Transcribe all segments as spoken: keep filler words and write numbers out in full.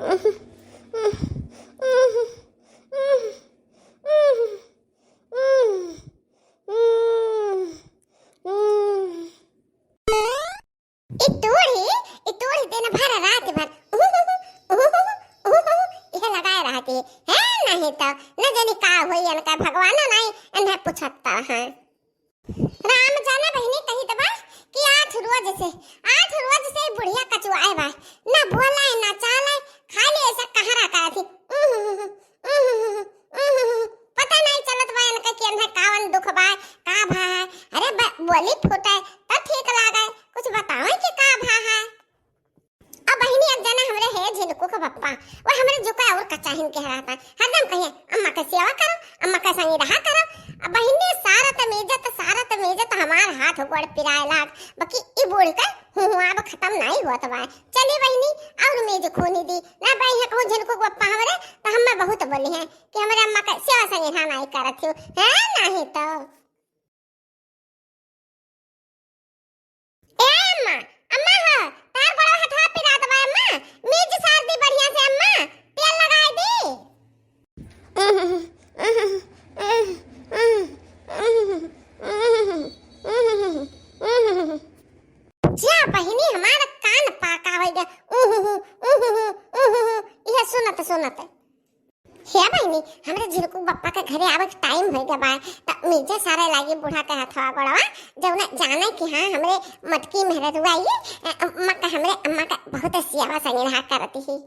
ई टूढ़ी, ई टूढ़ी दिन भर रात भर इहे लगाए रहती है, नहीं तो न जानी का होई इनका, भगवानो नहीं इन्हें पूछता है। राम जाने बहिनी कही दबा कि आठ रोज से, आठ रोज से बुढ़िया कचुआए बा, ना बोले ना चाले, खाली ऐसा कहरा करत ही। पता नहीं चलत बा इनका कि इन्हें कावन दुख बा, का भा है। अरे ब-, बोली फूटे तो ठीक लागे, कुछ बतावे कि का भा है। अब बहिनी, एक जना हमरे है झिनकू के पप्पा, वो हमरे जुका और कचाहिन के रहता, हरदम कहिए, "अम्मा के सेवा करो, अम्मा के संगे रहा करो।" अब बहिनी, सारत मेजत, सारत मेजत हमार हाथ गोड़ पिराए लाग, बाकी ई बूढ़ के हुहुआब खत्म नहीं होत बा। चली बहिनी, और मेज खूनी दी, ना बहिनी, कहूँ झिनकू के पप्पा हमरे, तो हमें बहुत बोली हैं कि हमरे अम्मा के सेवा संगे रहा नहीं करत हो, है नहीं तो। ए अम्मा, अम्मा हो, तार बड़ा हथवा पिरात बा अम्मा, मीज सार दी बढ़िया से अम्मा, तेल लगाई दी। जा बहिनी, हमार कान पाका होइ गया। उहुहु, उहुहु, उहुहु, इहे सुनत सुनत। हे बहिनी, हमरे झिनकू बप्पा के घरे आवे के टाइम होइ गया बा, त मीजे सारे लागी बूढ़ा के हथवा गोड़वा, जौन जाने कि हाँ, हमरे मटकी मेहररुआ ये, अ, अम्मा का, हमरे अम्मा का बहुत सेवा संगे रहा करती ही।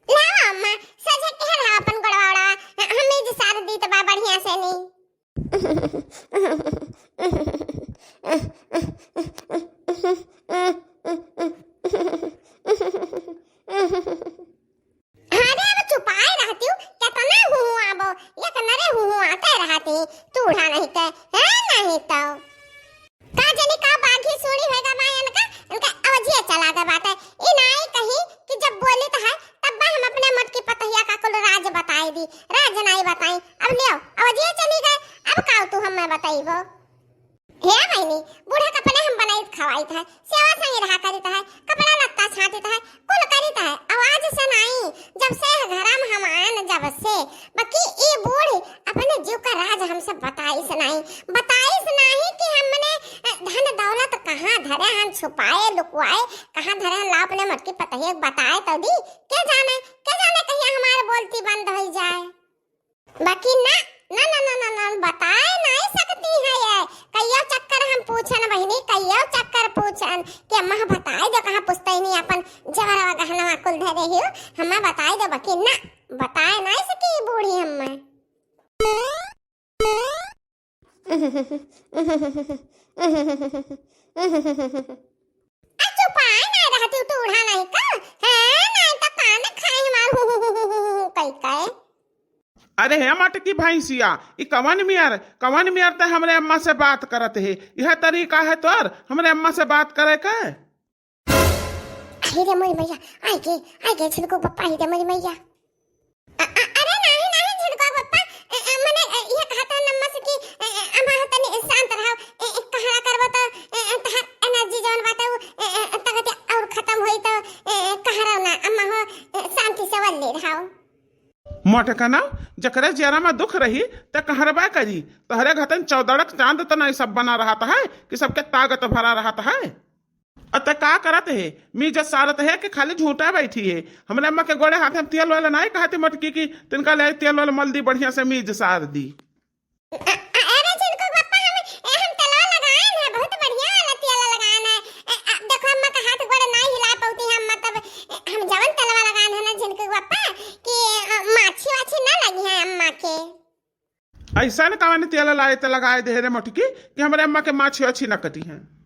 लावा अम्मा, सजे के रहा अपन गोड़वा ओड़वा, हम मीज सार दीत बा बढ़िया से नी। अरे अब चुपाए रहती हूँ, कितना हुहुआबो, एक नरे हुहुआते रहती, तूढ़ा नहीं ते, है नहीं तो। का जानी का बाघी सूड़ी होएगा माँ इनका, इनका अवजिया चला गए बाटे। ई नाई कही कि जब बोली तो है, तब बा हम अपने मोटकी पतहिया का कुल राज बताई दी, राज नाई बताई। अब लियो, अवजिया चली गए, अब काऊ तू हमें बताइबो। हे बहिनी, बूढ़ा के अपने हम बनाइत खवाइत है, सेवा संगे रहा करित है, कपड़ा लत्ता छाटित है, कुल करित है। आवाज से नाई, जब से घरा में हम आयन, जब से, बाकी ई बूढ़ अपने जीव का राज हमसे बताइस नाई, बताइस नाई कि हमने, अ, धन दौलत कहाँ धरे हन छुपाए, लुकवाए, कहाँ धरे हन, ला अपने मोटकी पतहिया के बताए तो दी। के जाने, के जाने कहिया हमार बोलती बंद होइ जाए। बाकी ना, ना, ना, बताए नाई सकती है ये। कइयो चक्कर हम पूछन बहिनी, कइयो चक्कर पूछन कि अम्मा बताए दो, कहाँ पुस्तैनी अपन जवरवा गहनवा कुल धरे हियो, हम्मा बताए दो, बाकी ना, बताए नाई सकी बूढ़ी हम्मा। आ चुपाए नाई रहती तू, तूढ़ा नहीं का? हैं, नाई तो कान खाए हमार हु, हु, हु, कई कई। अरे हे मटकी भैंसिया, ई कवन मियर, कवन मियर ते हमरे अम्मा से बात करत हे? यह तरीका है तोर हमरे अम्मा से बात करे के? अरे रे मोरी मैया, आई गे, आई गे झिनकू बप्पा, आई रे मोरी मैया। अ, अ, अरे नाही, नाही झिनकू बप्पा, अ, अ, मने, अ, यह कहत हन अम्मा से कि, अ, अ, अम्मा हो तनी शांत रहो, अ, अ, कहरा करबो तो, अ, अ, तहार energy जौन बाटे उ, अ, अ, तगते और खत्म होई तो, अ, अ, कहरा ना, अम्मा हो, अ, शांति से वल्ले रहो। मोटकना, जकरे जियरा में दुख रही, त कहरबा करी। तोहरे घतन चौदड़क चांद त नहीं सब बना रहत है कि सबके ताकत भरा रहत है। अ त का करत है? मीज सारत है कि खाली झूठा बैठी है? हमरे अम्मा के गोड़े हाथे हम तेल वाला नहीं कहती मोटकी की, तिनका ले तेल वाला मल दी, बढ़िया से मीज सार दी। अ-, अ-, अरे झिनकू बप्पा, हम, ए, हम तेलवा लगाए हैं, बहुत बढ़िया वाला तेल लगाए हैं। ए, अ, देखो अम्मा का हाथ गोड़ नहीं हिला पाती हम, मतलब, ए, हम जवन तेलवा लगाए हैं ना झिनकू बप्पा, कि, अ, माछी वाछी ना लगी है अम्मा के। ऐसा न कवन तेल लाए त लगाए दे रे मोटकी कि हमरे अम्मा के माछी वाछी न कटी हैं।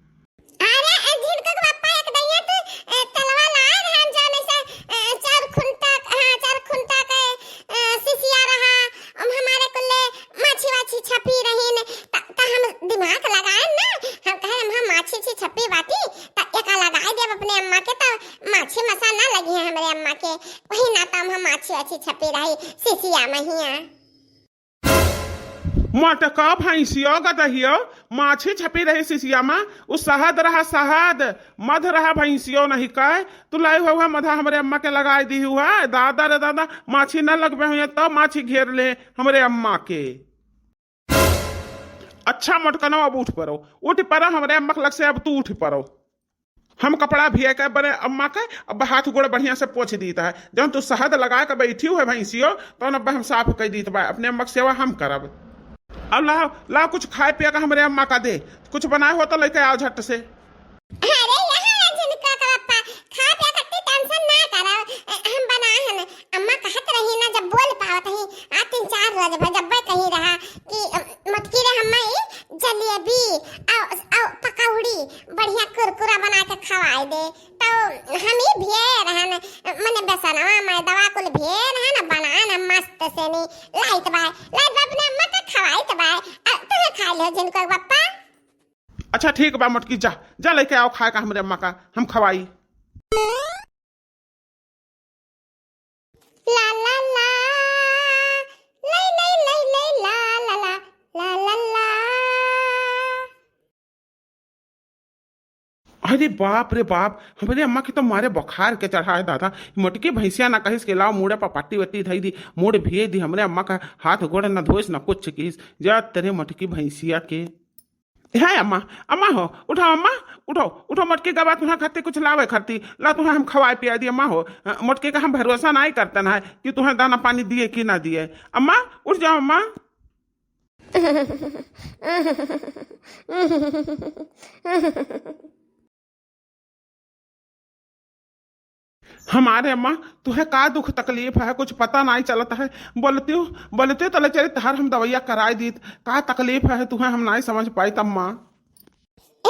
अरे, ए, झिनकू बप्पा, एक दइया तू, ए, तेलवा लाए रहन जौन ऐसे, ए, चार खुंटा, हाँ, चार खुंटा के, ए, सिसिया रहा, हम हमारे कुल्ले माछी वाछी छपी रहीन, त, त हम दिमाग लगाए ना, हम कहे हम, हम माछी छी छपी बाटी, त एका लगाए देब अपने अम्मा के, त माछी मसा ना लगी है हमरे अम्मा के, वही ना त हम, हम माछी वाछी छपी रही, सिसिया महिया। मोटका भैंसियो गदहियो, माछी छपी रही सिसिया मा, उ शहद रहा शहद, मध रहा भैंसियो नहीं कहे। तू लाई हुआ मधा हमरे अम्मा के लगाई दी हुआ, दादा रे दादा, माछी न लगबे हुए तो माछी घेर ले हमरे अम्मा के। अच्छा मोटकनो, अब उठ पड़ो, उठ पड़ो, हमरे अम्मा के लग से अब तू उठ पड़ो। हम कपड़ा भिया के बने अम्मा के अब हाथ गोड़ बढ़िया से पोछ दीत है। जौन तू शहद लगा के बैठी हुए भैंसियो, तौन अब हम साफ कर दीत बा, अपने अम्मा के सेवा हम करब। अब लाओ, लाओ कुछ खाए पिए का हमरे अम्मा का दे, कुछ बनाए हो तो लेके आओ झट से। अरे यहाँ झिनका का पप्पा, खा पिए खातिर tension ना करो, हम बनाए हन। अम्मा कहत रही ना, जब बोल पावत ही, आ तीन चार रोज भर जब कही रहा कि, अ, मोटकी रे हम्मा ई जलेबी अउ, अउ पकौड़ी बढ़िया कुरकुरा बना के खवाई दे। तो हम ई भिये रहन, मने बेसनवा मैदवा कुल भिये रहन, बनान मस्त से नी लाइत बा, लाइत बा अपने अम्मा का खवाइत बा। अ, तुहे खा लियो झिनका का पप्पा। अच्छा ठीक बा मोटकी, जा, जा लेके आओ खाए का हमरे अम्मा का, हम खवाई। ला ला ला, लै लै लै लै ला ला ला, ला ला ला। अरे बाप रे बाप, हमरे अम्मा के तो मारे बुखार के चढ़ा है दादा। मोटकी भैंसिया ना कहिस के लाओ मूड़े पर पट्टी वट्टी धई दी, मूड़ भिए दी, हमरे अम्मा का हाथ गोड़ ना धोइस ना कुछ किस। जा तेरे मोटकी भैंसिया के। हे अम्मा, अम्मा हो, उठो अम्मा, उठो, उठो, मोटकी का बात तुहां खातिर कुछ लावे खातिर, ला तुहां हम खवाए पिया दी अम्मा हो। अ, मोटकी का हम भरोसा नाहीं करते ना है कि तुहां दाना पानी दिए कि ना दिए। अम्मा, उठ जाओ अम्मा। हमारे अम्मा, तुहे का दुख तकलीफ है, कुछ पता नाहीं चलत है। बोलतियो, बोलतियो तले चली तहार हम दवैया कराई दीत। का तकलीफ है तुहे, हम नाहीं समझ पाइत अम्मा।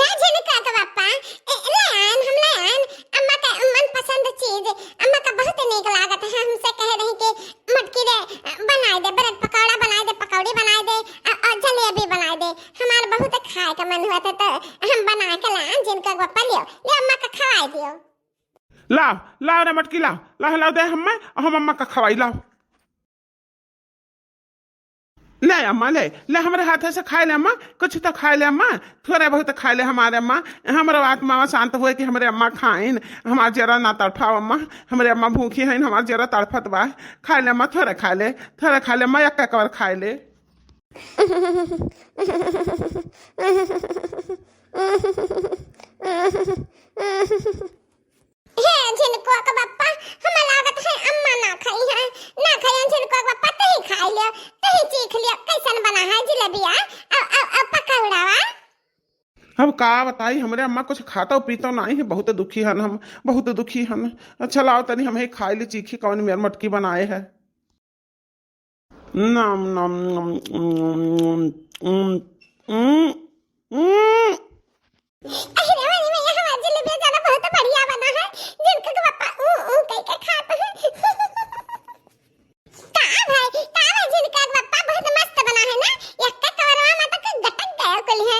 ए झिनका के पप्पा, ए, ले आन, हम ले आन। अम्मा का मनपसंद चीज, अम्मा का बहुत नीक लागत है। हमसे कहे रही कि मोटकी रे, बनाई दे, ब्रेड पकौड़ा बनाई दे, पकौड़ी बनाई दे, अ, अ, जलेबी बनाई दे। हमार बहुत खाए का मन हुआ था, तो हम बना के लान, झिनका के पप्पा लियो, ले अम्मा का खवाई दियो। लाओ, लाओ रे मोटकी, लाओ, लाओ, लाओ दे हम्मे, हम अम्मा का खवाई, लाओ। ले अम्मा, ले, ले हमरे हाथे से खाए ले अम्मा, कुछ तो खाए ले अम्मा, थोड़े बहुत खाए ले हमारे अम्मा, हमरो आत्मा शांत हुए कि हमरे अम्मा खाइन, हमार जरा ना तड़फाओ अम्मा, हमरे अम्मा भूखी हइन, हमार जरा तड़फत बा, खाए ले अम्मा, थोड़े खाए ले, थोड़े खाए ले अम्मा, एक एक बार खाए ले। हे झिनकुआ के बप्पा, हमें लागत है अम्मा ना खाई है, ना खाई है झिनकुआ के बप्पा, तही खाई लियो, तही चीख लियो, कैसन बना है जिलेबिया, अउ, अउ, अउ पकौड़ावा। अब का बताई, हमरे अम्मा कुछ खातो पीतो नाहीं है, बहुत दुखी हन हम, बहुत दुखी हन। अच्छा लाओ तनी हम ही खाई ली, चीखी कौन मेर मोटकी बनाए है। नम, नम, नम, नम, नम, नम, नम, नम। अरे वाह, ये हमार जिलेबिया जाना बहुत बढ़िया बना है, जिनका के पप्पा ऊ, ऊ कह के खात है। का भाई, का भाई, जिनका के पप्पा बहुत मस्त बना है ना, यक्का कवरवा में तक गटक गया कुल है।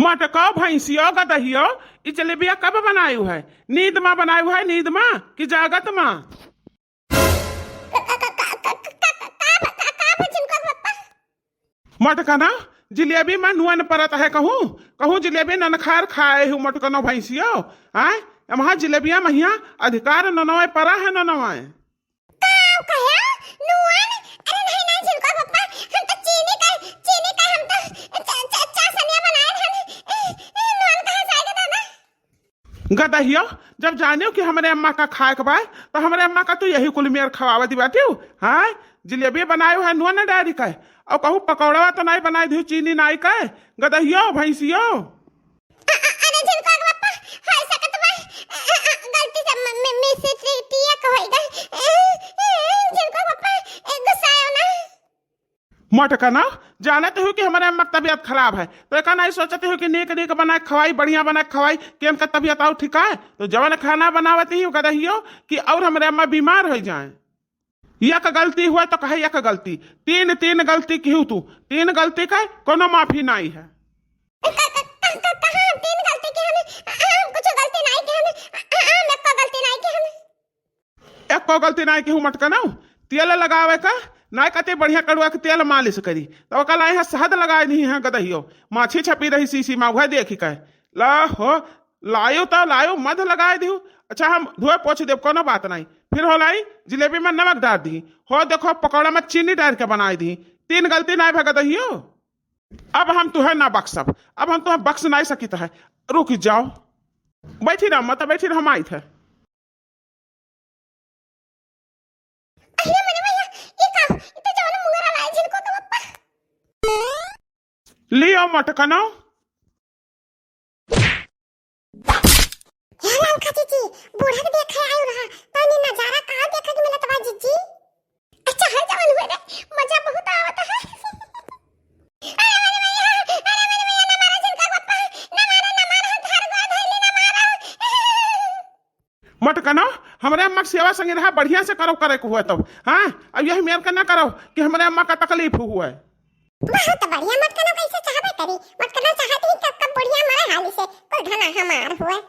मटको भैंसियो गदहियो, ई जिलेबिया कब बनायु है? नींद मा बनायु है, नींद मा कि जागत मा? का, का, का, का, का, का, का, का, का, का बा झिनका के पप्पा? मटकना, जिलेबी मा नुआ न परत है कहूँ, कहूँ जिलेबी ननखार खाए हूँ मटकनो भैंसियो, आय? एम्हा जिलेबिया महिया अधिकार ननवाए परा है ननवाए। का कहे? नुआ न? अरे नहीं, नहीं, झिनका के पप्पा, हम तो चीनी का, चीनी का हम तो चा-, चा-, चासनिया बनाए हन। ए, ए, नुआ न कहाँ से आएगा दादा? गदहियो, जब जानियो कि हमरे अम्मा का खाए के बा, तो हमरे अम्मा का तू यही कुल मेर खवावत बाटियो, हाँ? जिलेबी बनायो है नुआ न डारी का, अउ कहूँ पकौड़वा तो नाहीं बनाए दियो चीनी नाहीं का, गदहियो, भैंसियो। अ-, अ-, अरे झिनका के पप्पा, हो सकत बा, अ, अ, अ, गलती से म-, म-, mistake होई गई। अ, अ, झिनका के पप्पा, ए, गुस्सायो ना। मटकना, जानत हो कि हमरे अम्मा के तबियत खराब है, तो एका नाहीं सोचत हो कि नीक नीक बना के खवाई, बढ़िया बना के खवाई, कि इनका तबियत और ठीक है? तो जवन खाना बनावत ही गदहियो कि और हमरे अम्मा बीमार हो जाए। एक गलती हुआ तो कहे एक गलती, तीन, तीन गलती किहू तू, तीन गलती का कोनो माफी नाहीं है। क-, क-, क-, क-, कहाँ तीन गलती की हमें? हम कुछ गलती नाहीं की हमें, हम एको गलती नाहीं की हमें। एको गलती नाहीं केहू मटकनऊ। तेल लगावे का, नाई कते बढ़िया कड़ुआ के तेल मालिश करी, तो ओका लाए हैं शहद लगाए दिही हैं गदहियो, माछी छपी रही सीसी मा, उहै देखि कहे। ला हो, लायो तो लायो, मध लगाए दिहू। अच्छा, हम धोए पोछ देब, कोनो बात नाई। फिर हो लाई, जिलेबी मा नमक डार दिही। हो देखो, पकौड़ा मा चीनी डार के बनाए दिही। तीन गलती नाई भा गदहियो। अब हम तुहै ना बख्शब, अब हम तुहै बख्श नाई सकित है। रुकि जाओ, बैठी रह, मत बैठी रह, हम आइत है। अरे मने भैया, ई का? ई तो जवन मुंगरा लाए जिनको तो पप्पा। लियो मटकनो। हे ललका जीजी, बूढ़ा के देखे आयु रहा, तनी नजारा का देखे के मिलत बा जीजी? अच्छा है जवन हुए रे, मजा बहुत आवत है। अरे मने भैया, अरे मने भैया, ना मारा जिनका पप्पा, ना मारा, ना मारा, धार गोद धैली, ना मारा। मटकनो, हमरे अम्मा के सेवा संगे रहा, बढ़िया से करो, करे के हुआ तब। हाँ, अब यही मेर का ना करो कि हमरे अम्मा का तकलीफ हुआ है। बहुत बढ़िया मटकनो, कैसे चाहबे करी। मटकनो चाहत ही कब कब बुढ़िया मरे हाली से, कुल धना हमार हुआ।